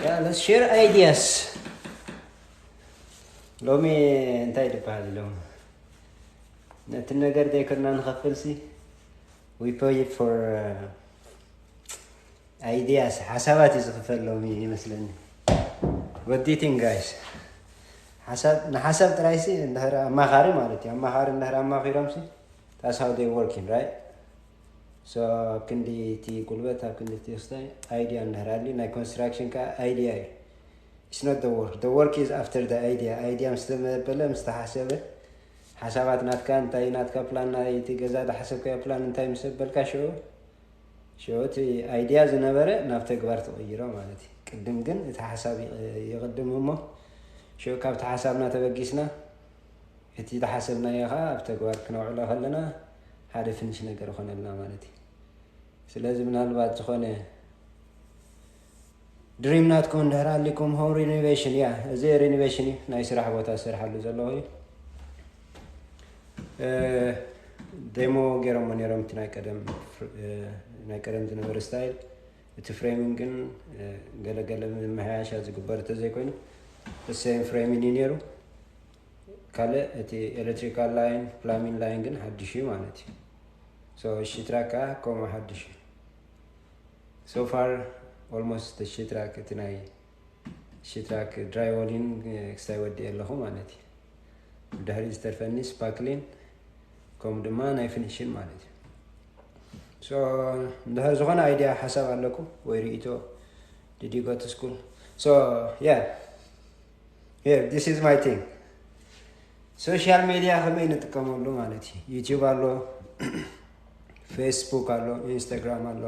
Yeah, let's share ideas. ሎሚ እንታይ ዝበሃል ሎም ነቲ ነገር ዘይኮንና ንኸፍል ሲ we pay for uh, ideas ሓሳባት እዩ ዝኽፈል ሎሚ ይመስለኒ። What do you think, guys? ሓሳብ ንሓሳብ ጥራይ ሲ እንድሕር ኣማኻሪ ማለት እዩ። ኣማኻሪ እንድሕር ኣማኺሮም ሲ that's how they working, right? So ኣብ ክንዲ እቲ ጉልበት ኣብ ክንዲ እቲ ክስታይ idea እንድሕር ኣልዩ ናይ construction ከዓ idea እዩ። It's not the work. The work is after the idea. Idea ምስ ተመበለ ምስ ተሓሰበ ሓሳባት ናትካ እንታይ ናትካ ፕላን ናይ እቲ ገዛ ዝሓሰብካዮ ፕላን እንታይ ምስ ኣበልካ ሽዑ ሽዑ እቲ idea ዝነበረ ናብ ተግባር ትቕይሮ ማለት እዩ። ቅድም ግን እቲ ሓሳብ ይቕ- ይቕድም እሞ ሽዑ ካብቲ ሓሳብና ተበጊስና እቲ ዝሓሰብናዮ ከዓ ኣብ ተግባር ክነውዕሎ ከለና ሓደ finish ነገር ይኾነልና ማለት እዩ። ስለዚ ምናልባት ዝኾነ dream ናትኩም እንድሕር ኣሊኩም home renovation እያ። እዚ renovation እዩ ናይ ስራሕ ቦታ ዝሰርሓሉ ዘለኹ እዩ። ዴሞ ገይሮሞ ነይሮም እቲ ናይ ቀደም ናይ ቀደም ዝነበረ style። እቲ framing ግን ገለገለ ምምሕያሻ ዝግበር እንተዘይኮይኑ same framing እዩ ነይሩ። ካልእ እቲ electrical line plumbing line ግን ሓድሽ እዩ ማለት እዩ። So sheet rack ከዓ ከምኡ ሓድሽ እዩ። So far almost sheet rack እቲ ናይ sheet rack drywalling ክስታይ ወዲኤ ኣለኹ ማለት እዩ። ብድሕሪ ዝተርፈኒ spackling ከምኡ ድማ ናይ finishing ማለት እዩ። So እንድሕር ዝኾነ idea ሓሳብ ኣለኩም ወይ ርእይቶ did you go to school? So yeah, yeah, this is my thing. Social media ከመይ ንጥቀመሉ ማለት እዩ። YouTube ኣሎ፣ Facebook ኣሎ፣ Instagram ኣሎ፣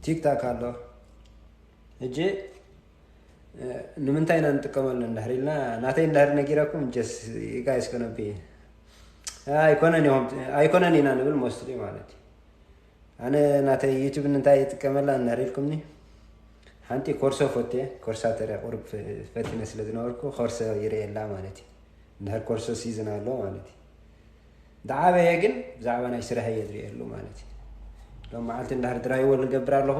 TikTok ኣሎ። ሕጂ ንምንታይ ኢና ንጥቀመሉ እንድሕር ኢልና ናተይ እንድሕር ነጊረኩም just you guys gonna be ኣይኮነን ኢኹም ኣይኮነን ኢና ንብል mostly ማለት እዩ። ኣነ ናተይ YouTube ንምንታይ ይጥቀመላ እንድሕር ኢልኩምኒ ሓንቲ ኮርሶ ፈትየ ኮርሳ ተሪያ ቁሩብ ፈቲነ ስለ ዝነበርኩ ኮርሶ ይርእየላ ማለት እዩ። እንድሕር ኮርሶ season ኣሎ ማለት እዩ። ዝዓበየ ግን ብዛዕባ ናይ ስራሕ እየ ዝርእየሉ ማለት እዩ። ሎም መዓልቲ እንድሕር drywall ንገብር ኣለኹ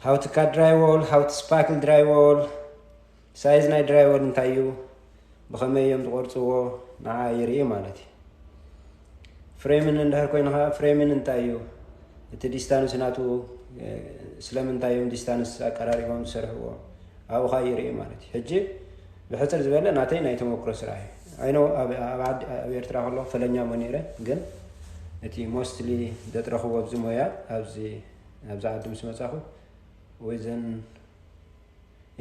how to cut drywall, how to spackle drywall, size ናይ drywall እንታይ እዩ፣ ብኸመይ እዮም ዝቆርፅዎ ንዓ ይርኢ ማለት እዩ። Framing እንድሕር ኮይኑ ከዓ framing እንታይ እዩ፣ እቲ distance ናቱ ስለምንታይ እዮም distance ኣቀራሪቦም ዝሰርሕዎ ኣብኡ ከዓ ይርኢ ማለት እዩ። ሕጂ ብሕፅር ዝበለ ናተይ ናይ ተመክሮ ስራሕ እዩ። I know ኣብ ኣብ ዓዲ ኣብ ኤርትራ ከለኹ ፈለኛ እሞ ነይረ፣ ግን እቲ mostly ዘጥረኽዎ ኣብዚ ሞያ ኣብዚ ኣብዚ ዓዲ ምስ መፃኹ ወይዘን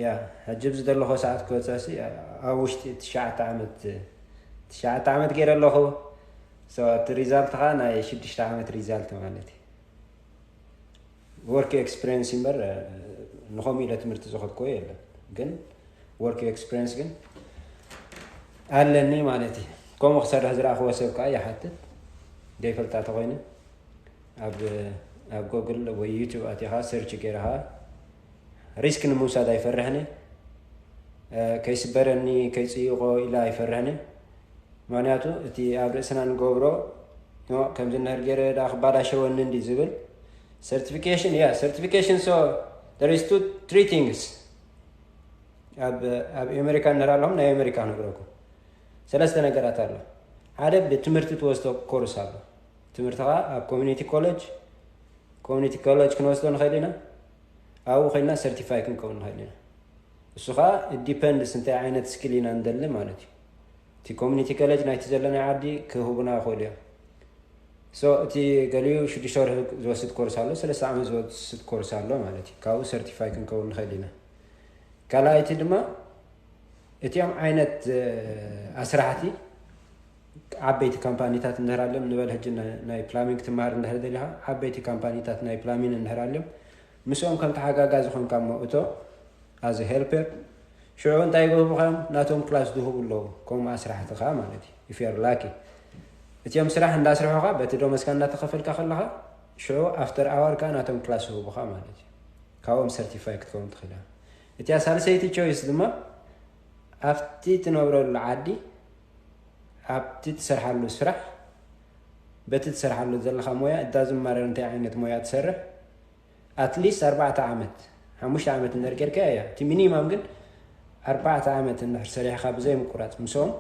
ያ ሕጂ ኣብዚ ዘለኹ ሰዓት ክወፅእ ሲ ኣብ ውሽጢ ትሽዓተ ዓመት ትሽዓተ ዓመት ገይረ ኣለኹ። So እቲ result ከዓ ናይ ሽዱሽተ ዓመት result ማለት እዩ። Work experience እምበር ንኸምኡ ኢለ ትምህርቲ ዝኸድኩዎ የለን፣ ግን work experience ግን ኣለኒ ማለት እዩ። ከምኡ ክሰርሕ ዝረኣኽዎ ሰብ ከዓ ይሓትት ዘይፈልጣ ተኾይነ ኣብ ኣብ Google ወይ YouTube ኣቲኻ search ገይርኻ risk ንምውሳድ ኣይፈርሕን እየ። ከይስበረኒ ከይፅይቆ ኢለ ኣይፈርሕን እየ። ምክንያቱ እቲ ኣብ ርእስና ንገብሮ ከምዚ ነገር ገይረ ዳ ክባላሸወኒ እንዲ ዝብል certification yeah certification so there is two three things ኣብ ኣብ ኣሜሪካ እንድሕር ኣለኹም ናይ ኣሜሪካ ክነግረኩም ሰለስተ ነገራት ኣሎ። ሓደ ብትምህርቲ ትወስዶ ኮርስ ኣሎ። ትምህርትኻ ኣብ community college community college ክንወስዶ ንኽእል ኢና። ኣብኡ ኮይና certify ክንከውን ንኽእል ኢና። እሱ ከዓ depends እንታይ ዓይነት skill ኢና ንደሊ ማለት እዩ። እቲ community college ናይቲ ዘለናይ ዓዲ ክህቡና ይኽእሉ እዮም። So እቲ ገሊኡ ሽዱሽተ ወርሒ ዝወስድ ኮርስ ኣሎ፣ ሰለስተ ዓመት ዝወስድ ኮርስ ኣሎ ማለት እዩ። ካብኡ certify ክንከውን ንኽእል ኢና። ካልኣይቲ ድማ እቲኦም ዓይነት ኣስራሕቲ ዓበይቲ ካምፓኒታት እንድሕር ኣልዮም፣ ንበል ሕጂ ናይ plumbing ክትመሃር እንድሕር ደሊኻ፣ ዓበይቲ ካምፓኒታት ናይ plumbing እንድሕር ኣልዮም፣ ምስኦም ከም ተሓጋጋዚ ኮንካ እሞ እቶ as helper ሽዑ እንታይ ይገብሩኻ እዮም? ናቶም ክላስ ዝህቡ ኣለዉ፣ ከምኡ ኣስራሕትኻ ማለት እዩ። If you're lucky እቲኦም ስራሕ እንዳስርሑኻ በቲ ደሞዝካ እንዳተኸፈልካ ከለኻ ሽዑ after hour ከኣ ናቶም ክላስ ይህቡኻ ማለት እዩ። ካብኦም certify ክትከውን ትኽእል እያ። እቲያ ሳልሰይቲ choice ድማ ኣብቲ ትነብረሉ ዓዲ ኣብቲ ትሰርሓሉ ስራሕ በቲ ትሰርሓሉ ዘለኻ ሞያ እዳ ዝማረር እንታይ ዓይነት ሞያ ትሰርሕ at least ኣርባዕተ ዓመት ሓሙሽተ ዓመት እንድሕር ጌርካ እያ እቲ ሚኒማም ግን ኣርባዕተ ዓመት እንድሕር ሰሪሕኻ ብዘይ ምቁራፅ ምስኦም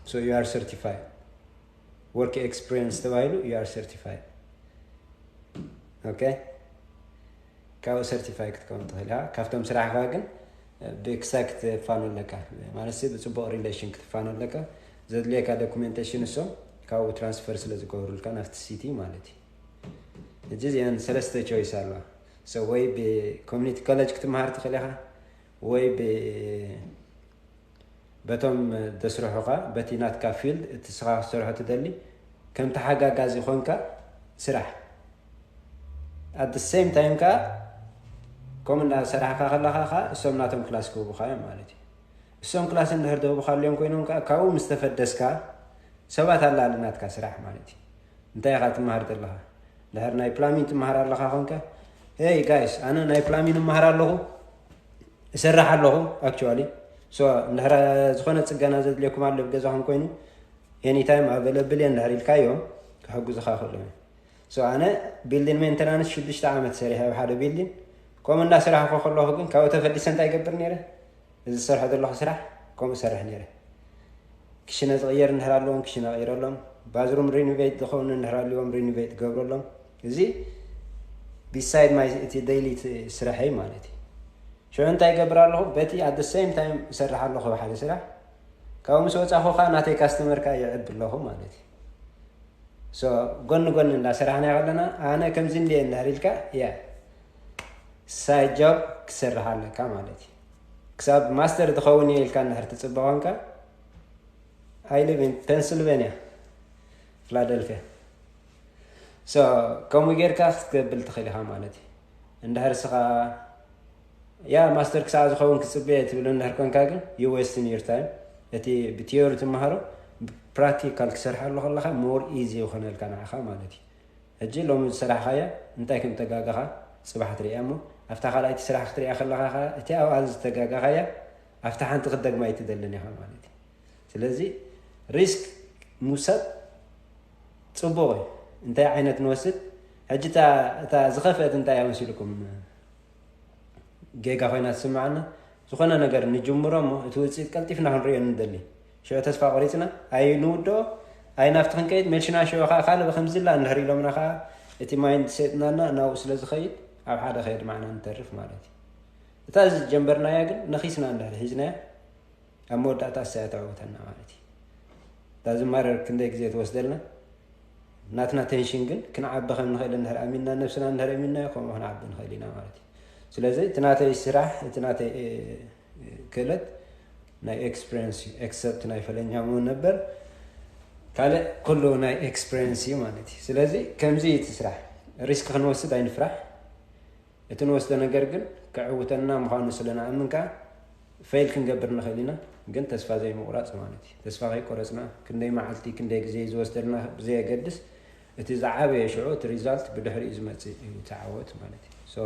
so you are certified work experience ተባሂሉ you are certified okay ካብኡ certify ክትከውን ትኽእል ኢኻ ካብቶም ስራሕኻ ግን ብክሳይ ክትፋኖ ኣለካ ማለት ብፅቡቅ relation ክትፋኖ ኣለካ ዘድልየካ documentation እሶም ካብኡ transfer ስለ ዝገብሩልካ ናብቲ city ማለት እዩ እጂ እዚአን ሰለስተ choice ኣለዋ so ወይ ብ community college ክትመሃር ትኽእል ኢኻ ወይ ብ በቶም ደስርሑኻ በቲ ናትካ field እቲ ስኻ ክትሰርሖ ትደሊ ከም ተሓጋጋዚ ኾንካ ስራሕ at the same time ከኣ ከምኡ እናሰራሕካ ከለኻ ከኣ እሶም ናቶም ክላስ ክህቡኻ እዮም ማለት እዩ እሶም ክላስ እንድሕር ደህቡኻ ኣልዮም ኮይኖም ከኣ ካብኡ ምስ ተፈደስካ ሰባት ኣላሊ ናትካ ስራሕ ማለት እዩ እንታይ ኢኻ ትመሃር ዘለኻ ድሕር ናይ plumbing ትመሃር ኣለኻ ኾንካ hey guys ኣነ ናይ plumbing እመሃር ኣለኹ እሰርሕ ኣለኹ actually so እንድሕር ዝኾነ ፅገና ዘድልየኩም ኣሎ ብገዛኹም ኮይኑ anytime available እየ እንድሕር ኢልካዮም ክሕግዙኻ ክእሎም እዮም so ኣነ building maintenance ሽዱሽተ ዓመት ሰሪሐ ኣብ ሓደ building ከምኡ እንዳሰራሕኩ ከለኹ ግን ካብኡ ተፈሊሰ እንታይ ይገብር ነይረ እዚ ዝሰርሖ ዘለኹ ስራሕ ከምኡ እሰርሕ ነይረ ክሽነ ዝቕየር እንድሕር ኣለዎም ክሽነ ቀይረሎም bathroom renovate ዝኾኑ እንድሕር ኣለዎም renovate ገብረሎም እዚ beside my እቲ daily ስራሐይ ማለት እዩ ሽዑ እንታይ ይገብር ኣለኹ በቲ at the same time እሰርሕ ኣለኹ ሓደ ስራሕ ካብኡ ምስ ወፃኹ ከዓ ናተይ customer ከዓ ይዕብ ኣለኹ ማለት እዩ so ጎኒ ጎኒ እንዳሰራሕና ከለና ኣነ ከምዚ እንድየ እንድሕር ኢልካ ያ side job ክሰርሕ ኣለካ ማለት እዩ ክሳብ master ትኸውን እየ ኢልካ እንድሕር ትፅበ ኮንካ I live in Pennsylvania Philadelphia so ከምኡ ጌርካ ክትገብር ትኽእል ኢኻ ማለት እዩ እንድሕር ስኻ ያ master ክሳዕ ዝኸውን ክፅበየ ትብል እንድሕር ኮንካ ግን you wasting your time እቲ ብ theory ትመሃሮ ብ practical ክሰርሓሉ ከለኻ more easy ይኾነልካ ንዓኻ ማለት እዩ ሕጂ ሎሚ ዝሰራሕኻያ እንታይ ከም ተጋጋኻ ፅባሕ ትሪእያ እሞ ኣብታ ካልኣይቲ ስራሕ ክትሪኣ ከለኻ ከዓ እቲ ኣብኣ ዝተጋጋኻያ ኣብታ ሓንቲ ክትደግማ ኣይትደልን ኢኻ ማለት እዩ ስለዚ risk ምውሳድ ፅቡቕ እዩ እንታይ ዓይነት ንወስድ ሕጂ እታ ዝኸፍአት እንታይ እያ መሲልኩም ጌጋ ኮይና ትስምዓና ዝኾነ ነገር ንጅምሮ እሞ እቲ ውፅኢት ቀልጢፍና ክንሪኦ ንደሊ ሽዑ ተስፋ ቆሪፅና ኣይ ንውድኦ ኣይ ናብቲ ክንከይድ መልሽና ሽዑ ከዓ ካልእ ከምዚላ እንድሕር ኢሎምና ከዓ እቲ mind set ናና ናብኡ ስለ ዝኸይድ ኣብ ሓደ ከየድማዕና ንተርፍ ማለት እዩ እታ ዝጀንበርናያ ግን ነኺስና እንድሕር ሒዝናያ ኣብ መወዳእታ እሳያ ተዕውተና ማለት እዩ እታ ዝማረር ክንደይ ግዜ ትወስደልና ናትና tension ግን ክንዓቢ ከም ንኽእል እንድሕር ኣሚንና ነብስና እንድሕር ኣሚንናዮ ከምኡ ክንዓቢ ንኽእል ኢና ማለት እዩ ስለዚ እቲ ናተይ ስራሕ እቲ ናተይ ክእለት ናይ experience እዩ except ናይ ፈለኛ እውን ነበር ካልእ ኩሉ ናይ experience እዩ ማለት እዩ ስለዚ ከምዚ እቲ ስራሕ risk ክንወስድ ኣይንፍራሕ እቲ ንወስዶ ነገር ግን ከዕውተና ምዃኑ ስለ ንኣምን ከኣ fail ክንገብር ንኽእል ኢና ግን ተስፋ ዘይምቑራፅ ማለት እዩ ተስፋ ከይቆረፅና ክንደይ መዓልቲ ክንደይ ግዜ ዝወስደልና ብዘየገድስ እቲ ዝዓበየ ሽዑ እቲ result ብድሕሪኡ ዝመፅእ እዩ ተዓወት ማለት እዩ so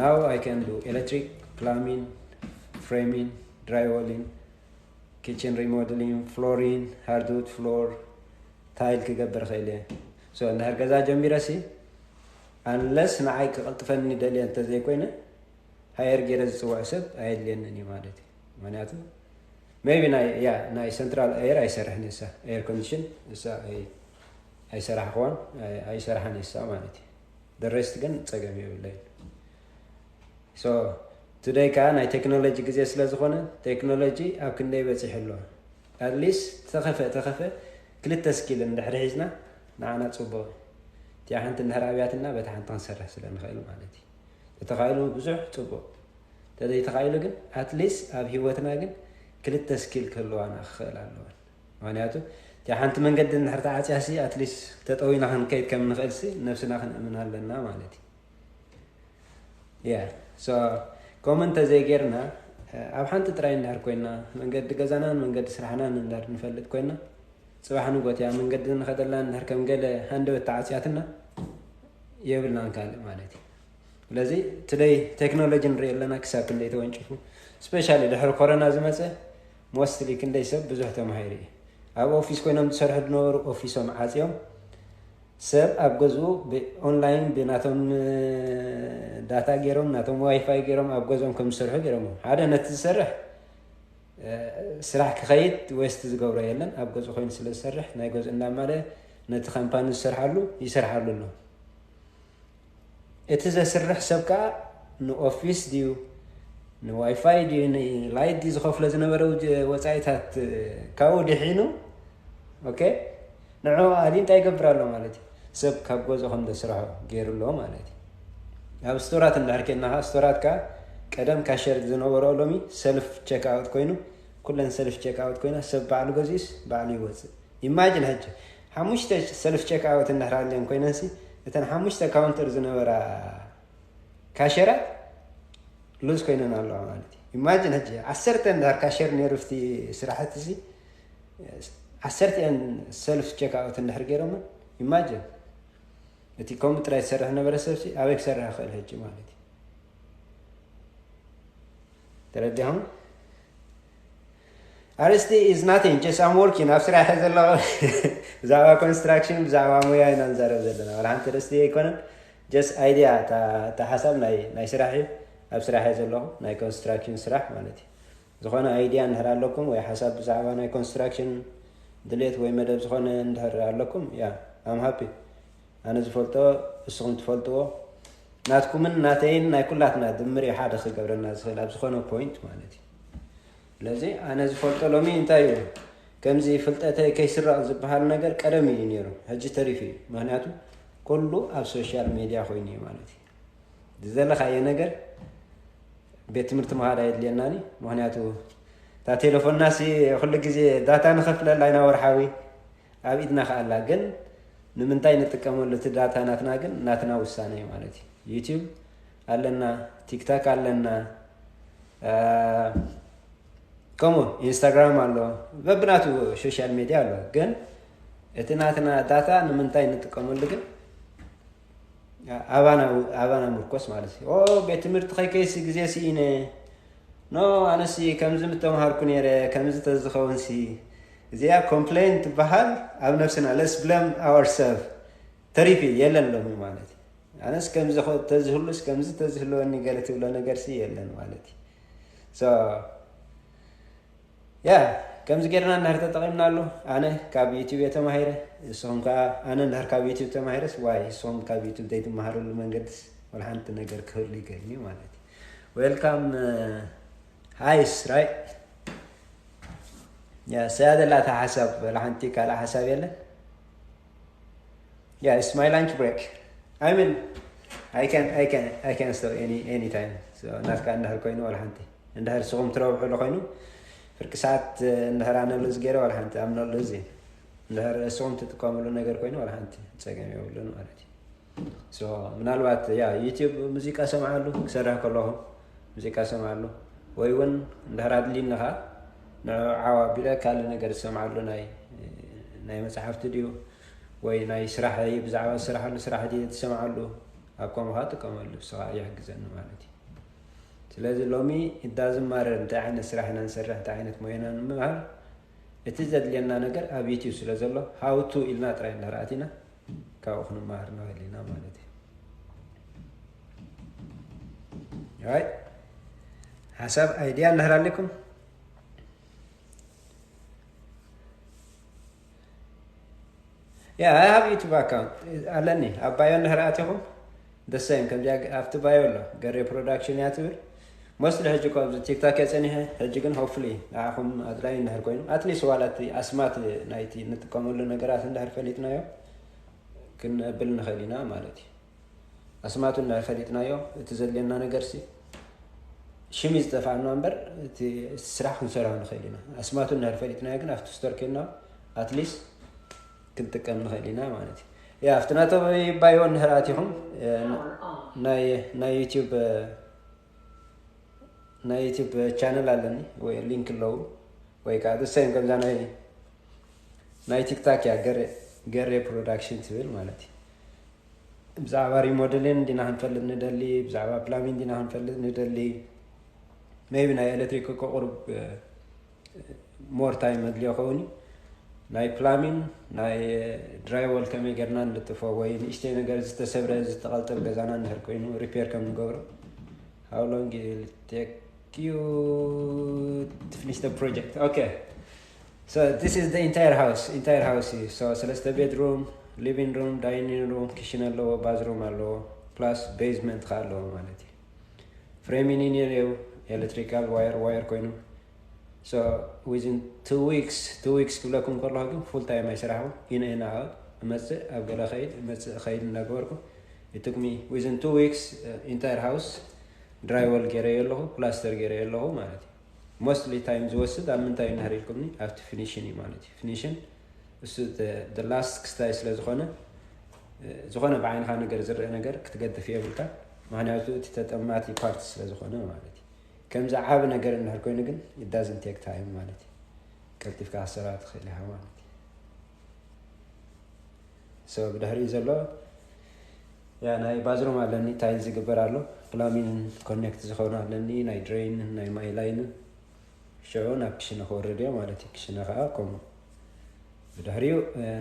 now I can do electric plumbing framing drywalling kitchen remodeling flooring hardwood floor tile ክገብር ኽእል እየ so እንድሕር ገዛ ጀሚረ ሲ unless ንዓይ ክቕልጥፈኒ ደልየ እንተዘይኮይነ hire ገይረ ዝፅውዕ ሰብ ኣየድልየንን እዩ ማለት እዩ ምክንያቱ maybe ናይ ያ ናይ central air ኣይሰርሕን እሳ air condition እሳ ኣይሰራሕክዋን ኣይሰርሓን እሳ ማለት እዩ the rest ግን ፀገም የብለይ So today ከዓ ናይ ቴክኖሎጂ ግዜ ስለ ዝኾነ ቴክኖሎጂ ኣብ ክንደይ በፂሑ ኣሎ? At least ተኸፈ ተኸፈ ክልተ ስኪል እንድሕር ሒዝና ንዓና ፅቡቕ። እቲኣ ሓንቲ እንድሕር ኣብያትና በታ ሓንቲ ክንሰርሕ ስለ ንኽእል ማለት እዩ። ተተኻኢሉ ብዙሕ ፅቡቕ፣ ተዘይተኻኢሉ ግን at least ኣብ ህይወትና ግን ክልተ ስኪል ክህልዋና ክኽእል ኣለወን። ምክንያቱ እቲኣ ሓንቲ መንገዲ እንድሕር ተዓፅያ ሲ at least ተጠዊና ክንከይድ ከም ንኽእል ሲ ነብስና ክንእምን ኣለና ማለት እዩ። Yeah so ከምኡ እንተዘይጌርና ኣብ ሓንቲ ጥራይ እንድሕር ኮይና መንገዲ ገዛናን መንገዲ ስራሕናን እንድሕር ንፈልጥ ኮይና ፅባሕ ንጎት እያ መንገዲ ንኸደላ እንድሕር ከም ገለ ሃንደበት ተዓፅያትና የብልናን ካልእ ማለት እዩ። ስለዚ ቱደይ ቴክኖሎጂ ንርኢ ኣለና ክሳብ ክንደይ ተወንጭፉ፣ ስፔሻሊ ድሕሪ ኮሮና ዝመፀ ሞስትሊ ክንደይ ሰብ ብዙሕ ተማሂሩ እዩ። ኣብ ኦፊስ ኮይኖም ዝሰርሑ ዝነበሩ ኦፊሶም ዓፅዮም ሰብ ኣብ ገዝኡ ብኦንላይን ብናቶም ዳታ ገይሮም ናቶም ዋይፋይ ገይሮም ኣብ ገዝኦም ከም ዝሰርሑ ገይሮም ሓደ ነቲ ዝሰርሕ ስራሕ ክኸይድ ዌስት ዝገብሮ የለን። ኣብ ገዝኡ ኮይኑ ስለ ዝሰርሕ ናይ ገዝኡ እንዳማለ ነቲ ካምፓኒ ዝሰርሓሉ ይሰርሓሉ ኣሎ። እቲ ዘስርሕ ሰብ ከዓ ንኦፊስ ድዩ ንዋይፋይ ድዩ ንላይት ድዩ ዝኸፍሎ ዝነበረ ወፃኢታት ካብኡ ድሒኑ ኦኬ ንዑ ኣሊ እንታይ ይገብር ኣሎ ማለት እዩ። ሰብ ካብ ገዝኡ ከም ዘስርሖ ገይሩ ኣሎ ማለት እዩ። ኣብ ስቶራት እንድሕር ኬድና ከዓ ስቶራት ከዓ ቀደም ካሸር ዝነበሮ ሎሚ ሰልፍ ቸክ ኣውት ኮይኑ ኩለን ሰልፍ ቸክ ኣውት ኮይና ሰብ ባዕሉ ገዚኡስ ባዕሉ ይወፅእ። ኢማጅን ሕጂ ሓሙሽተ ሰልፍ ቸክ ኣውት እንድሕር ኣለን ኮይነንሲ እተን ሓሙሽተ ካውንተር ዝነበራ ካሸራት ሉዝ ኮይነን ኣለዋ ማለት እዩ። ኢማጅን ሕጂ ዓሰርተ እንድሕር ካሸር ነይሩ ፍቲ ስራሕቲ ሲ ዓሰርተ እየን ሰልፍ ቸክ ኣውት እንድሕር ገይሮምን ኢማጅን እቲ ከምኡ ጥራይ ዝሰርሕ ነበረ ሰብሲ ኣበይ ክሰርሕ ይኽእል ሕጂ ማለት እዩ። ተረዲኹም? ኣርስቲ is nothing just I'm working ኣብ ስራሕ እየ ዘለኹ። ብዛዕባ ኮንስትራክሽን ብዛዕባ ሞያ ኢና ንዛረብ ዘለና ዋላ ሓንቲ ርስቲ ኣይኮነን። Just ኣይድያ እታ ሓሳብ ናይ ስራሕ እዩ። ኣብ ስራሕ እየ ዘለኹ ናይ ኮንስትራክሽን ስራሕ ማለት እዩ። ዝኾነ ኣይድያ እንድሕር ኣለኩም ወይ ሓሳብ ብዛዕባ ናይ ኮንስትራክሽን ድሌት ወይ መደብ ዝኾነ እንድሕር ኣለኩም ያ I'm happy። ኣነ ዝፈልጦ እስኹም ትፈልጥዎ ናትኩምን ናተይን ናይ ኩላትና ድምር እዩ ሓደ ክገብረና ዝኽእል ኣብ ዝኾነ ፖይንት ማለት እዩ። ስለዚ ኣነ ዝፈልጦ ሎሚ እንታይ እዩ ከምዚ ፍልጠተይ ከይስረቕ ዝበሃል ነገር ቀደም እዩ ነይሩ ሕጂ ተሪፉ እዩ። ምክንያቱ ኩሉ ኣብ ሶሻል ሜድያ ኮይኑ እዩ ማለት እዩ። ዝደለኻዮ ነገር ቤት ትምህርቲ ምኻድ ኣየድልየናን እዩ። ምክንያቱ እታ ቴሌፎንና ሲ ኩሉ ግዜ ዳታ ንኸፍለላ ኢና ወርሓዊ ኣብ ኢድና ከኣላ ግን ንምንታይ ንጥቀመሉ እቲ ዳታ ናትና ግን ናትና ውሳነ እዩ ማለት እዩ። ዩቲዩብ ኣለና፣ ቲክታክ ኣለና፣ ከምኡ ኢንስታግራም ኣሎ፣ በብናቱ ሶሻል ሜድያ ኣሎ። ግን እቲ ናትና ዳታ ንምንታይ ንጥቀመሉ ግን ኣባና ኣባና ምርኮስ ማለት እዩ። ኦ ቤት ትምህርቲ ከይከይሲ ግዜ ስኢነ ኖ ኣነሲ ከምዚ ምተምሃርኩ ነይረ ከምዚ ተዝኸውን ሲ እዚኣ ኮምፕሌን ትበሃል ኣብ ነብስና let's blame ourselves ተሪፊ የለን ሎሚ ማለት እዩ። ኣነስ ከምዚ ተዝህሉስ ከምዚ ተዝህልወኒ ገለ ትብሎ ነገር ሲ የለን ማለት እዩ። So ያ ከምዚ ጌርና እንድሕር ተጠቒምናሉ ኣነ ካብ ዩቲብ እየ ተማሂረ። ንስኹም ከዓ ኣነ እንድሕር ካብ ዩቲብ ተማሂረስ ዋይ ንስኹም ካብ ዩቲብ ዘይትመሃርሉ መንገድስ ወላ ሓንቲ ነገር ክህሉ ይገርም እዩ ማለት እዩ። Welcome ሃይስ ራይ ያ ሰያ ዘላ እታ ሓሳብ ወላ ሓንቲ ካልእ ሓሳብ የለን። Yeah it's my lunch break. I mean I can I can I can stop any any time. So ናትካ እንድሕር ኮይኑ ወላ ሓንቲ እንድሕር ስኹም ትረብሕሉ ኮይኑ ፍርቂ ሰዓት እንድሕር ኣነ ሉዝ ገይረ ወላ ሓንቲ ኣምኖ ሉዝ እንድሕር እስኹም ትጥቀምሉ ነገር ኮይኑ ወላ ሓንቲ ፀገም የብሉን ማለት እዩ። So ምናልባት ያ ዩቲብ ሙዚቃ ሰምዓሉ ክሰርሕ ከለኹ ሙዚቃ ሰምዓሉ ወይ እውን እንድሕር ኣድሊኒ ከዓ ንዑ ዓው ኣቢለ ካልእ ነገር ዝሰምዓሉ ናይ ናይ መፅሓፍቲ ድዩ ወይ ናይ ስራሕ ብዛዕባ ዝስራሓሉ ስራሕ ድየ ዝሰምዓሉ ኣብ ከምኡ ከዓ ጥቀመሉ እሱ ከዓ ይሕግዘኒ ማለት እዩ። ስለዚ ሎሚ እዳ ዝማረር እንታይ ዓይነት ስራሕ ኢና ንሰርሕ እንታይ ዓይነት ሞያና ንምምሃር እቲ ዘድልየና ነገር ኣብ ዩቲብ ስለ ዘሎ ሃውቱ ኢልና ጥራይ እንዳርኣት ኢና ካብኡ ክንመሃር ንኽእል ኢና ማለት እዩ። ሓሳብ ኣይድያ እንድሕር ኣለኩም Yeah I have YouTube account ኣለኒ ኣብ ባዮ እንድሕር ኣቲኹም ደሳይም ከምዚኣ ኣብቲ ባዮ ኣሎ ገሬ ፕሮዳክሽን እያ ትብል። መስሊ ሕጂ እኮ ኣብዚ ቲክታክ እየ ጸኒሐ። ሕጂ ግን ሆፕፉሊ ንዓኹም ኣድላይ እንድሕር ኮይኑ ኣትሊስት ዋላ እቲ ኣስማት ናይቲ እንጥቀመሉ ነገራት እንድሕር ፈሊጥናዮ ክነብል ንኽእል ኢና ማለት እዩ። ኣስማቱ እንድሕር ፈሊጥናዮ እቲ ዘድልየና ነገር ሲ ሽም እዩ ዝጠፍኣና እምበር እቲ ስራሕ ክንሰርሖ ንኽእል ኢና። ኣስማቱ እንድሕር ፈሊጥናዮ ግን ኣብቲ ስቶር ኬድና ኣትሊስት ክንጥቀም ንኽእል ኢና ማለት እዩ። ያ ኣብቲ ናቶም ባዮ እንድሕር ኣቲኹም ናይ ናይ ዩቲዩብ ናይ ዩቲዩብ ቻነል ኣለኒ ወይ ሊንክ ኣለዉ ወይ ከዓ ደሳይም ከምዛ ናይ ናይ ቲክታክ እያ ገሬ ገሬ ፕሮዳክሽን ትብል ማለት እዩ። ብዛዕባ ሪሞደሊን እንዲና ክንፈልጥ ንደሊ፣ ብዛዕባ ፕላሚን እንዲና ክንፈልጥ ንደሊ፣ ሜቢ ናይ ኤሌክትሪክ እኮ ቁሩብ ሞር ታይም መድልዮ ከውን እዩ። ናይ ፕላሚን ናይ ድራይወል ከመይ ጌርና ንልጥፎ ወይ ንእሽተይ ነገር ዝተሰብረ ዝተቐልጠብ ገዛና እንድሕር ኮይኑ ሪፔር ከም ንገብሮ how long it take you to finish the project? Okay, so this is the entire house entire house እዩ። So ሰለስተ ቤድሩም፣ ሊቪንግ ሩም፣ ዳይኒንግ ሩም፣ ኪሽን ኣለዎ፣ ባዝሩም ኣለዎ፣ ፕላስ ቤዝመንት ከ ኣለዎ ማለት እዩ። ፍሬም ኢንጂነር እዩ። ኤሌክትሪካል ዋየር ዋየር ኮይኑ so within two weeks two weeks ክብለኩም ከለኹ ግን ፉል ታይም ኣይሰራሕኩ። ኢነ ኢነ እመፅእ ኣብ ገለ ኸይድ እመፅእ ኸይድ እናገበርኩ it took me within two weeks entire house ድራይወል ገይረዮ ኣለኹ፣ ፕላስተር ገይረዮ ኣለኹ ማለት እዩ። ሞስትሊ ታይም ዝወስድ ኣብ ምንታይ እንድሕር ኢልኩምኒ ኣብቲ ፊኒሽን እዩ ማለት እዩ። ፊኒሽን እሱ ላስት ክስታይ ስለ ዝኾነ ዝኾነ ብዓይንኻ ነገር ዝረአ ነገር ክትገድፍ የብልካ። ምክንያቱ እቲ ተጠማቲ ፓርት ስለ ዝኾነ ማለት እዩ። ከምዚ ዓቢ ነገር እንድሕር ኮይኑ ግን it doesn't take time ማለት እዩ። ቀልጢፍካ ክትሰራ ትኽእል ኢኻ ማለት እዩ። So ብድሕሪኡ ዘሎ ያ ናይ ባዝሩም ኣለኒ፣ ታይል ዝግበር ኣሎ፣ ፕላሚን ኮኔክት ዝኾነ ኣለኒ፣ ናይ ድሬይን ናይ ማይ ላይንን። ሽዑ ናብ ክሽነ ክወርድ እዮ ማለት እዩ። ክሽነ ከዓ ከምኡ ብድሕሪኡ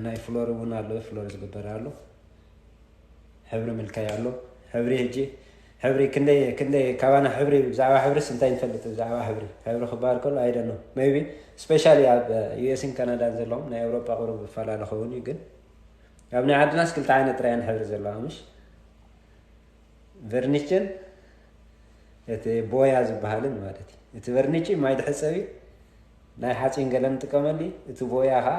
ናይ ፍሎር እውን ኣሎ፣ ፍሎር ዝግበር ኣሎ። ሕብሪ ምልካይ ኣሎ። ሕብሪ ሕጂ ሕብሪ ክንደይ ክንደይ ካባና ሕብሪ ብዛዕባ ሕብርስ እንታይ ንፈልጥ? ብዛዕባ ሕብሪ ሕብሪ ክበሃል ከሎ ኣይደኖ ሜቢ ስፔሻሊ ኣብ ዩኤስን ካናዳን ዘለዎም ናይ ኤውሮጳ ቁሩብ ይፈላለ ኸውን እዩ። ግን ኣብ ናይ ዓድናስ ክልተ ዓይነት ጥራያን ሕብሪ ዘለዋ ምሽ ቨርኒችን እቲ ቦያ ዝበሃልን ማለት እዩ። እቲ ቨርኒች ማይ ድሕፀቢ ናይ ሓፂን ገለ ንጥቀመሉ እዩ። እቲ ቦያ ከዓ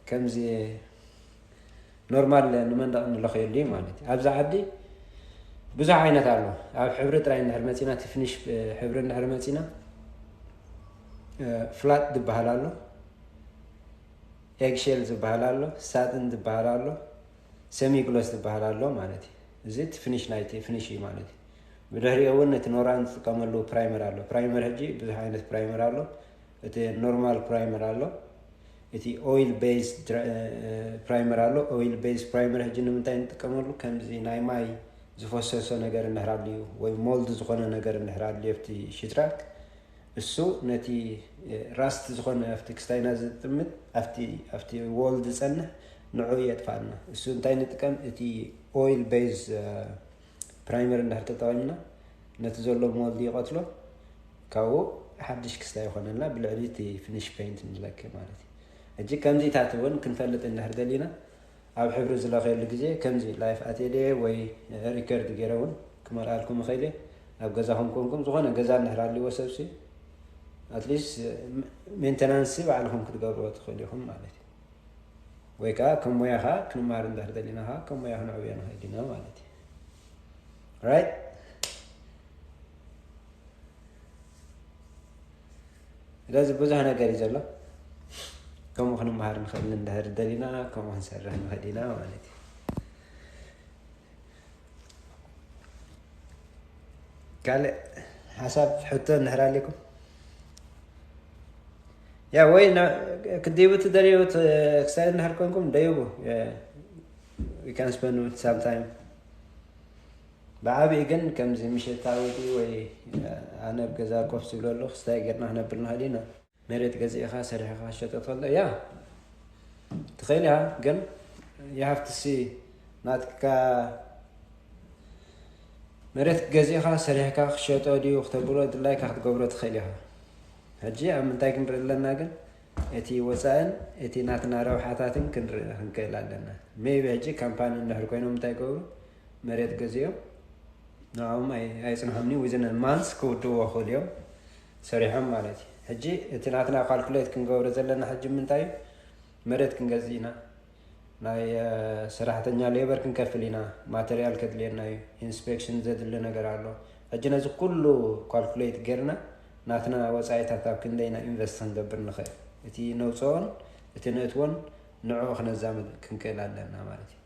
ከምዚ ኖርማል ንመንደቕ ንለኽየሉ እዩ ማለት እዩ። ኣብዚ ዓዲ ብዙሕ ዓይነት ኣሎ። ኣብ ሕብሪ ጥራይ እንድሕር መፂና እቲ ፊኒሽ ሕብሪ እንድሕር መፂና ፍላት ዝበሃል ኣሎ፣ ኤግሼል ዝበሃል ኣሎ፣ ሳጥን ዝበሃል ኣሎ፣ ሰሚግሎስ ዝበሃል ኣሎ ማለት እዩ። እዚ እቲ ፊኒሽ ናይቲ ፊኒሽ እዩ ማለት እዩ። ብድሕሪኡ እውን እቲ ኖራ ንጥቀመሉ ፕራይመር ኣሎ። ፕራይመር ሕጂ ብዙሕ ዓይነት ፕራይመር ኣሎ። እቲ ኖርማል ፕራይመር ኣሎ፣ እቲ ኦይል ቤዝ ፕራይመር ኣሎ። ኦይል ቤዝ ፕራይመር ሕጂ ንምንታይ ንጥቀመሉ? ከምዚ ናይ ማይ ዝፈሰሶ ነገር እንድሕር ኣልዩ ወይ ሞልድ ዝኾነ ነገር እንድሕር ኣልዩ ኣብቲ ሽትራክ እሱ ነቲ ራስት ዝኾነ ኣብቲ ክስታይና ዝጥምት ኣብቲ ኣብቲ ዎል ዝጸንሕ ንዑ የጥፋልና። እሱ እንታይ ንጥቀም? እቲ ኦይል ቤዝ ፕራይመር እንድሕር ተጠቒምና ነቲ ዘሎ ሞልድ ይቐትሎ፣ ካብኡ ሓድሽ ክስታይ ይኾነልና፣ ብልዕሊ እቲ ፊኒሽ ፔይንት ንለክእ ማለት እዩ። ሕጂ ከምዚታት እውን ክንፈልጥ እንድሕር ደሊና ኣብ ሕብሪ ዝለኸየሉ ግዜ ከምዚ ላይፍ ኣቴልየ ወይ ሪከርድ ገይረ እውን ክመልኣልኩም እኽእል እየ። ኣብ ገዛኹም ኮንኩም ዝኾነ ገዛ እንድሕር ኣልዎ ሰብሲ ኣትሊስት ሜንተናንስ ባዕልኹም ክትገብርዎ ትኽእሉ ኢኹም ማለት እዩ። ወይ ከዓ ከም ሞያ ከዓ ክንመሃር እንድሕር ደሊና ከዓ ከም ሞያ ክንዕብዮ ንኽእል ኢና ማለት እዩ። ራይት ስለዚ ብዙሕ ነገር እዩ ዘሎ። ከምኡ ክንመሃር ንኽእል እንድሕር ደሊና ከምኡ ክንሰርሕ ንኽእል ኢና ማለት እዩ። ካልእ ሓሳብ ሕቶ እንድሕር ኣሊኩም ያ ወይ ክዲቡ ትደልዩ ክሳይ እንድሕር ኮንኩም ደይቡ can spend some time ብዓብኡ ግን ከምዚ ምሸታዊ ወይ ኣነ ኣብ ገዛ ኮፍ ዝብለሉ ክስታይ ጌርና ክነብል ንኽእል ኢና። መሬት ገዚእኻ ሰሪሕኻ ክትሸጦ ትኽእል ዶ? ያ ትኽእል ኢኻ፣ ግን you have to see ናትካ መሬት ገዚእኻ ሰሪሕካ ክሸጦ ድዩ ክተብሎ ድላይካ ክትገብሮ ትኽእል ኢኻ። ሕጂ ኣብ ምንታይ ክንርኢ ኣለና ግን እቲ ወፃእን እቲ ናትና ረብሓታትን ክንርኢ ክንክእል ኣለና። ሜቢ ሕጂ ካምፓኒ እንድሕር ኮይኖም እንታይ ይገብሩ? መሬት ገዚኦም ንዕኦም ኣይ- ኣይፅንሖምኒ፣ ዊዝን ማንስ ክውድዎ ክእል እዮም ሰሪሖም ማለት እዩ። ሕጂ እቲ ናትና ካልኩሌት ክንገብሮ ዘለና ሕጂ ምንታይ እዩ? መሬት ክንገዝእ ኢና፣ ናይ ሰራሕተኛ ሌበር ክንከፍል ኢና፣ ማተርያል ከድልየና እዩ፣ ኢንስፔክሽን ዘድሊ ነገር ኣሎ። ሕጂ ነዚ ኩሉ ካልኩሌት ጌርና ናትና ወፃኢታት ኣብ ክንደይና ኢንቨስት ክንገብር ንኽእል፣ እቲ ነውፅኦን እቲ ነእትዎን ንዕኡ ክነዛምድ ክንክእል ኣለና ማለት እዩ።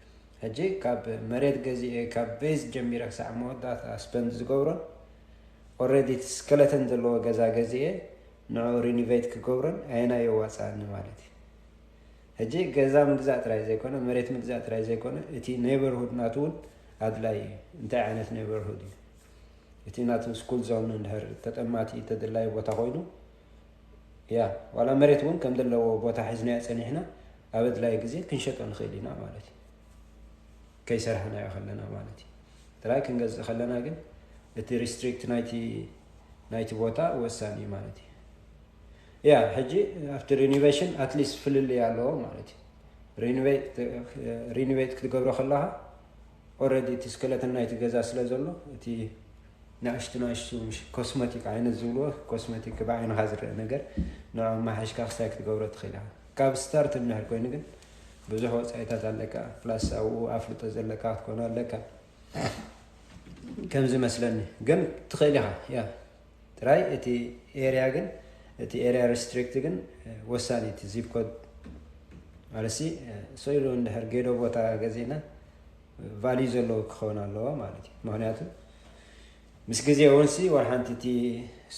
ሕጂ ካብ መሬት ገዚኤ ካብ ቤዝ ጀሚረ ክሳዕ መወዳእታ ስፐንድ ዝገብሮን ኦረዲ እቲ ስከለተን ዘለዎ ገዛ ገዚኤ ንዕኡ ሪኒቬት ክገብሮን ኣየናይ የዋፅኣኒ ማለት እዩ። ሕጂ ገዛ ምግዛእ ጥራይ ዘይኮነ፣ መሬት ምግዛእ ጥራይ ዘይኮነ፣ እቲ ኔበርሁድ ናቱ እውን ኣድላይ እዩ። እንታይ ዓይነት ኔበርሁድ እዩ? እቲ ናቱ ስኩል ዞን እንድሕር ተጠማቲ ተደላይ ቦታ ኮይኑ፣ ያ ዋላ መሬት እውን ከም ዘለዎ ቦታ ሒዝናዮ ፀኒሕና ኣብ ኣድላይ ግዜ ክንሸጦ ንኽእል ኢና ማለት እዩ። ከይሰራሕናዮ ከለና ማለት እዩ። ጥራይ ክንገዝእ ከለና ግን እቲ ሪስትሪክት ናይቲ ናይቲ ቦታ ወሳኒ እዩ ማለት እዩ። ያ ሕጂ ኣብቲ ሪኒቬሽን ኣትሊስት ፍልልይ ኣለዎ ማለት እዩ። ሪኒቬት ክትገብሮ ከለኻ ኦረዲ እቲ ስከለተን ናይቲ ገዛ ስለ ዘሎ እቲ ንኣሽቱ ንኣሽቱ ኮስመቲክ ዓይነት ዝብልዎ ኮስመቲክ ብዓይንኻ ዝረአ ነገር ንዕኦም ማሓሽካ ክሳይ ክትገብሮ ትኽእል ኢኻ። ካብ ስታርት እንድሕር ኮይኑ ግን ብዙሕ ወፃኢታት ኣለካ፣ ፕላስ ኣብኡ ኣፍልጦ ዘለካ ክትኮን ኣለካ ከምዚ መስለኒ። ግን ትኽእል ኢኻ ያ ጥራይ እቲ ኤርያ ግን እቲ ኤርያ ሪስትሪክት ግን ወሳኒ እቲ ዚፕ ኮድ ማለሲ ሰኢሉ እንድሕር ጌዶ ቦታ ገዜና ቫልዩ ዘለዎ ክኸውን ኣለዎ ማለት እዩ። ምክንያቱ ምስ ግዜ እውን ሲ ዋላ ሓንቲ እቲ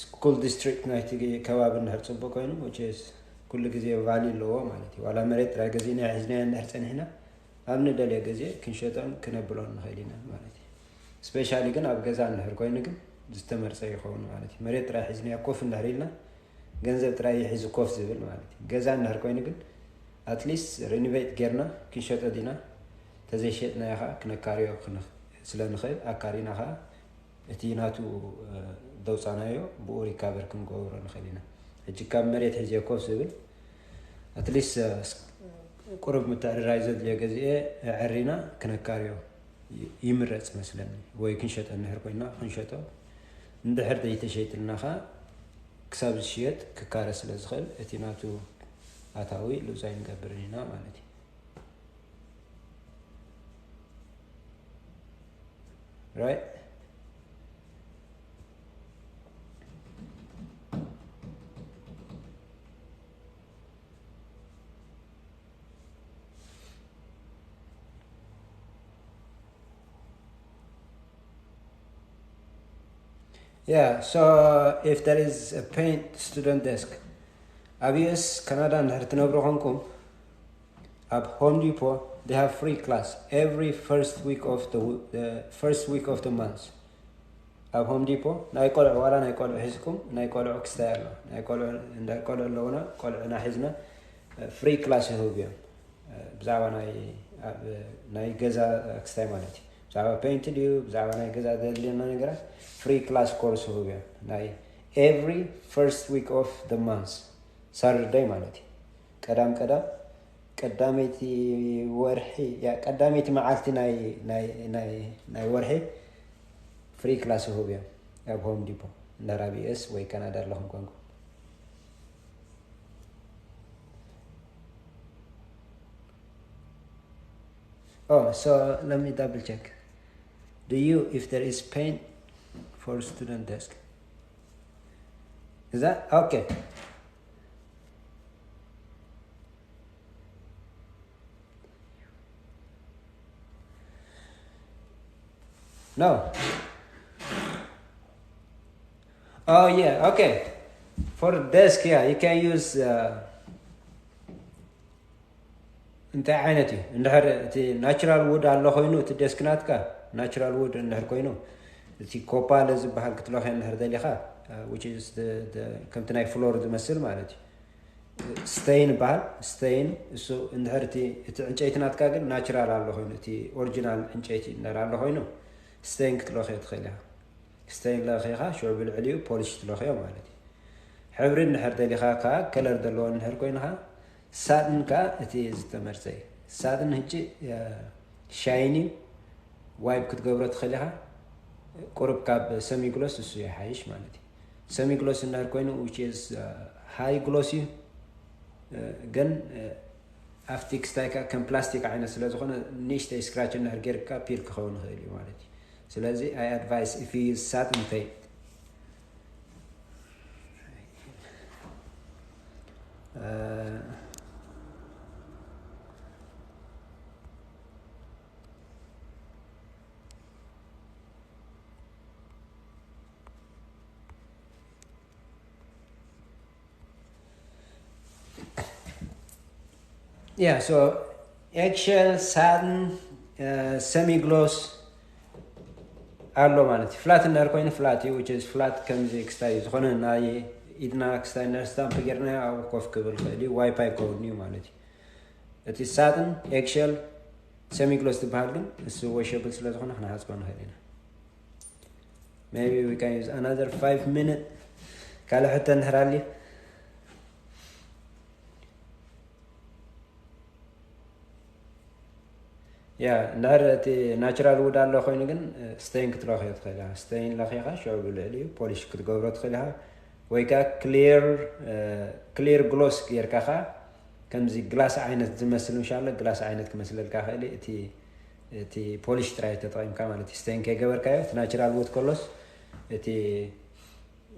ስኩል ዲስትሪክት ናይቲ ከባቢ እንድሕር ፅቡቅ ኮይኑ ኩሉ ግዜ ቫልዩ ኣለዎ ማለት እዩ። ዋላ መሬት ጥራይ ገዜና ሒዝናዮ እንድሕር ፀኒሕና ኣብ ንደልዮ ግዜ ክንሸጦን ክነብሎን ንኽእል ኢና ማለት እዩ። ስፔሻሊ ግን ኣብ ገዛ እንድሕር ኮይኑ ግን ዝተመርፀ ይኸውን ማለት እዩ። መሬት ጥራይ ሒዝናዮ ኮፍ እንድሕር ኢልና ገንዘብ ጥራይ ሒዙ ኮፍ ዝብል ማለት እዩ። ገዛ እንድሕር ኮይኑ ግን ኣትሊስት ሪኒቬት ጌርና ክንሸጦ ዲና ተዘይሸጥናዮ ከዓ ክነካርዮ ስለ ንኽእል ኣካሪና ከዓ እቲ ናቱ ደውፃናዮ ብኡ ሪካቨር ክንገብሮ ንኽእል ኢና። ሕጂ ካብ መሬት ሒዝዮ ኮፍ ዝብል ኣትሊስት ቁሩብ ምትዕርራይ ዘድልዮ ገዚኤ ኣዐሪና ክነካርዮ ይምረፅ መስለኒ። ወይ ክንሸጦ እንድሕር ኮይና ክንሸጦ እንድሕር ዘይተሸይጥልና ከዓ ክሳብ ዝሽየጥ ክካረ ስለ ዝኽእል እቲ ናቱ ኣታዊ ሉዝ ኣይንገብርን ኢና ማለት እዩ። Right? Yeah, so if there is a paint student desk ኣብ ዩኤስ ካናዳ እንድሕር ትነብሩ ኮንኩም ኣብ Home Depot they have free class every first week of the, the first week of the month ኣብ Home Depot ናይ ቆልዑ ዋላ ናይ ቆልዑ ሒዝኩም ናይ ቆልዑ ክስታይ ኣሎ ናይ ቆልዑ እንዳ ቆልዑ ኣለውና ቆልዑና ሒዝና ፍሪ ክላስ ይህቡ እዮም ብዛዕባ ናይ ኣብ ናይ ገዛ ክስታይ ማለት እዩ ብዛዕባ ፔንት ድዩ ብዛዕባ ናይ ገዛ ዘድልየና ነገራት ፍሪ ክላስ ኮርስ ይህቡ እዮም ናይ every first week of the month ሳተርደይ ማለት እዩ ቀዳም ቀዳም ቀዳመይቲ ወርሒ ያ ቀዳመይቲ መዓልቲ ናይ ናይ ናይ ናይ ወርሒ ፍሪ ክላስ ይህቡ እዮም ኣብ Home Depot እንድሕር ኣብ ዩኤስ ወይ ካናዳ ኣለኹም ኮንኩም Oh, so let me double check. Do you, if there is paint for student desk? Is that okay? No. Oh yeah, okay. For desk, yeah, you can use. Uh, እንታይ ዓይነት እዩ እንድሕር እቲ ናቹራል ውድ ኣሎ ኮይኑ እቲ ዴስክ ናትካ ናቹራል ውድ እንድሕር ኮይኑ እቲ ኮፓለ ዝበሃል ክትለኽዮ እንድሕር ደሊኻ ከምቲ ናይ ፍሎር ዝመስል ማለት እዩ ስቴይን ይበሃል ስቴይን እሱ እንድሕር እቲ ዕንጨይቲ ናትካ ግን ናቹራል ኣሎ ኮይኑ እቲ ኦሪጂናል ዕንጨይቲ እንድሕር ኣሎ ኮይኑ ስቴይን ክትለኽዮ ትኽእል ኢኻ ስቴይን ለኺኻ ሽዑ ብልዕሊኡ ፖሊሽ ትለኽዮ ማለት እዩ ሕብሪ እንድሕር ደሊኻ ከዓ ከለር ዘለዎ እንድሕር ኮይንኻ ሳጥን ከዓ እቲ ዝተመርፀ እዩ። ሳጥን ህጂ ሻይኒ ዋይፕ ክትገብሮ ትኽእል ኢኻ። ቁሩብ ካብ ሰሚግሎስ እሱ ይሓይሽ ማለት እዩ። ሰሚግሎስ እንድሕር ኮይኑ ሃይ ግሎስ እዩ። ግን ኣብቲ ክስታይ ከዓ ከም ፕላስቲክ ዓይነት ስለ ዝኾነ ንእሽተይ ስክራች እንድሕር ጌርካ ፒል ክኸውን ይኽእል እዩ ማለት እዩ። ስለዚ I advise if you use satin tape. Yeah, so eggshell, satin, uh, semi-gloss ኣሎ ማለት እዩ። ፍላት እንድሕር ኮይኑ ፍላት እዩ፣ which is ፍላት ከምዚ ክስታይ ዝኾነ ናይ ኢድና ክስታይ እንድሕር ስታምፕ ጌርና ኣብኡ ኮፍ ክብል ይኽእል እዩ፣ ዋይፕ ኣይከውን እዩ ማለት እዩ። እቲ ሳጥን ኤግሸል ሰሚግሎስ ዝበሃል ግን እሱ ወሸብል ስለ ዝኾነ ክንሓጽቦ ንኽእል ኢና። Maybe we can use another five minute ካልእ ሕቶ እንድሕር ኣልዩ። ያ እንድሕር እቲ ናቹራል ውድ ኣሎ ኮይኑ ግን ስቴይን ክትለኽዮ ትኽእል ኢኻ። ስቴይን ለኺኻ ሽዑ ብልዕሊኡ ፖሊሽ ክትገብሮ ትኽእል ኢኻ። ወይ ከዓ ክሊር ክሊር ግሎስ ጌርካ ኸዓ ከምዚ ግላስ ዓይነት ዝመስል ምሻሎ ግላስ ዓይነት ክመስለልካ ኽእል እዩ። እቲ እቲ ፖሊሽ ጥራይ ተጠቒምካ ማለት እዩ። ስቴይን ከይገበርካዮ እቲ ናቹራል ውድ ከሎስ እቲ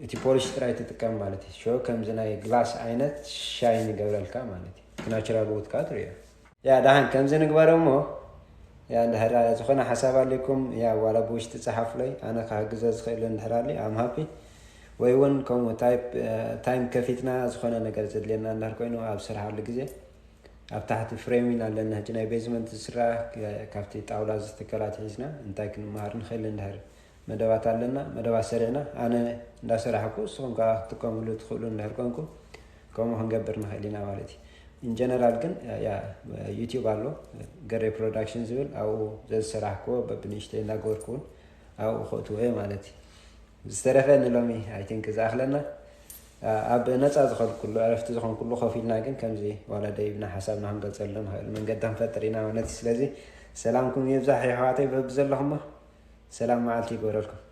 እቲ ፖሊሽ ጥራይ ትጥቀም ማለት እዩ። ሾ ከምዚ ናይ ግላስ ዓይነት ሻይን ይገብረልካ ማለት እዩ። እቲ ናቹራል ውድ ከዓ ትርእዮ። ያ ደሓን ከምዚ ንግበረ እሞ ያ እንድሕር ዝኾነ ሓሳብ ኣሊኩም ያ ዋላ ብውሽጢ ጸሓፉለይ ኣነ ክሕግዞ ዝኽእል እንድሕር ኣሊ ኣም ሃፒ ወይ እውን ከምኡ ታይፕ ታይም ከፊትና ዝኾነ ነገር ዘድልየና እንድሕር ኮይኑ ኣብ ስርሓሉ ግዜ ኣብ ታሕቲ ፍሬሚን ኣለና ሕጂ ናይ ቤዝመንት ዝስራሕ ካብቲ ጣውላ ዝትከላት ሒዝና እንታይ ክንመሃር ንኽእል እንድሕር መደባት ኣለና። መደባት ሰሪዕና ኣነ እንዳሰራሕኩ ንስኹም ከዓ ክትጥቀምሉ ትኽእሉ እንድሕር ኮንኩም ከምኡ ክንገብር ንኽእል ኢና ማለት እዩ። ኢንጀነራል ግን ያ ዩቲዩብ ኣሎ ገሬ ፕሮዳክሽን ዝብል ኣብኡ ዘዝሰራሕክዎ በብንእሽተይ እናገበርኩ እውን ኣብኡ ከእትዎ እየ ማለት እዩ። ዝተረፈ ንሎሚ ኣይ ቲንክ ዝኣኽለና ኣብ ነፃ ዝኾንኩሉ ዕረፍቲ ዝኾንኩሉ ኮፍ ኢልና ግን ከምዚ ዋላ ደይብና ሓሳብና ክንገልፀሉ ንኽእል መንገዲ ክንፈጥር ኢና ማለት እዩ። ስለዚ ሰላምኩም ይብዛሕ የሕዋተይ በብዘለኹሞ ሰላም መዓልቲ ይግበረልኩም።